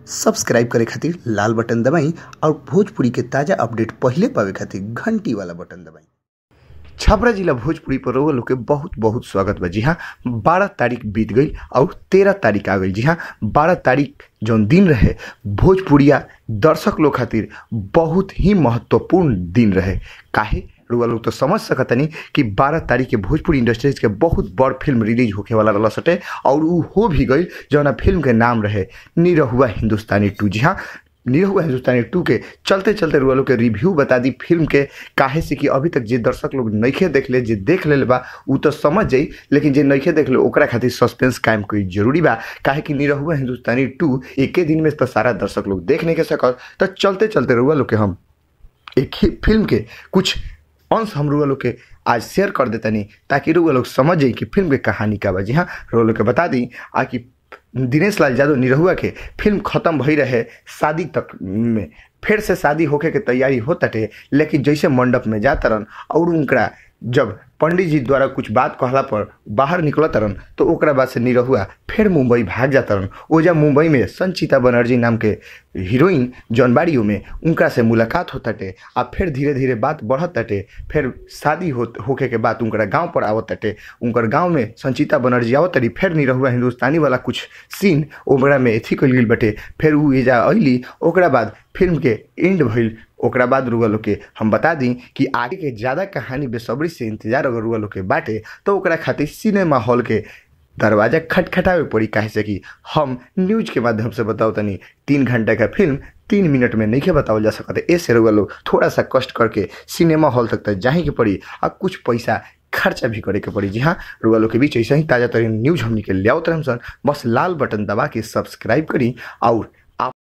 Subscribe करे खातिर लाल button दबाई और भोजपुरी के ताज़ा अपडेट पहिले पावे खातिर घंटी वाला बटन दबाई। छपरा जिला भोजपुरी पर रउआ लोग के बहुत बहुत स्वागत बा। जी हाँ, 12 तारीख बीत गई और 13 तारीख आ गई। जी हाँ, 12 तारीख जौन दिन रहे भोजपुरिया दर्शक लोग खातिर बहुत ही महत्वपूर्ण दिन रहे। काहे रउआ लोग तो समझ सकतनी कि 12 तारीख के भोजपुरी इंडस्ट्रीज के बहुत बड़ फिल्म रिलीज होखे वाला रहल सटे और उ हो भी गई, जौना फिल्म के नाम रहे निरहुआ हिंदुस्तानी 2। जी हाँ, निरहुआ हिंदुस्तानी 2 के चलते चलते रुआ लोग के रिव्यू बता दी फिल्म के, काहे से कि अभी तक जे दर्शक लोग नइखे देख ले, जे देख ले बा उ तो समझ जाई, लेकिन जे नइखे देख ले ओकरा खातिर सस्पेंस कायम कईल जरूरी बा। काहे कि निरहुआ हिंदुस्तानी 2 एके दिन में तो सारा दर्शक लोग देख नहीं के सकत। तो चलते चलते रुआ लोग के हम एक ही फिल्म के कुछ अंश हम रुआ लोग के आज शेयर कर देतनी ताकि रुआ लोग समझ जाई कि फिल्म के कहानी का बा। जी हाँ, रुआ लोग के बता दी आ कि दिनेश लाल यादव निरहुआ के फिल्म खत्म भई रहे शादी तक में, फिर से शादी होके के तैयारी होताटे, लेकिन जैसे मंडप में जातरन और उनका जब पंडित जी द्वारा कुछ बात कहला पर बाहर निकलतरन तो ओकरा बाद से निरहुआ फिर मुंबई भाग जातरन। ओजा मुंबई में संचिता बनर्जी नाम के हीरोइन जौन बाड़ियों में उनका से मुलाकात होताटे आ फिर धीरे धीरे बात बढ़त ताटे, फिर शादी होके के बाद उनका गांव पर आवत ताटे। उनकर गांव में संचिता बनर्जी आवत तारी, फिर निरहुआ हिंदुस्तानी वाला कुछ सीन ओकरा में एथी कइल गेल बाटे, फिर उ एजा अइली, ओकरा बाद फिल्म के एंड भइल। ओकरा बाद रुआ लोग के हम बता दी कि आगे के ज़्यादा कहानी बेसब्री से इंतजार अगर रुआ लोग के बाटे तो ओकरा खातिर सिनेमा हॉल के दरवाज़ा खटखटावे पड़ी। काहे से कि हम न्यूज के माध्यम से बताओ तनी 3 घंटा का फिल्म 3 मिनट में नहीं बतावल जा सकता। ऐसे रुआ लोग थोड़ा सा कष्ट करके सिनेमा हॉल तक जाए के पड़ी और कुछ पैसा खर्चा भी करे के पड़ी। जी हाँ, रुआ लोग के बीच ऐसे ही ताज़ा तरीन न्यूज हमनी के लियावत रहम सन। बस लाल बटन दबा के सब्सक्राइब करी और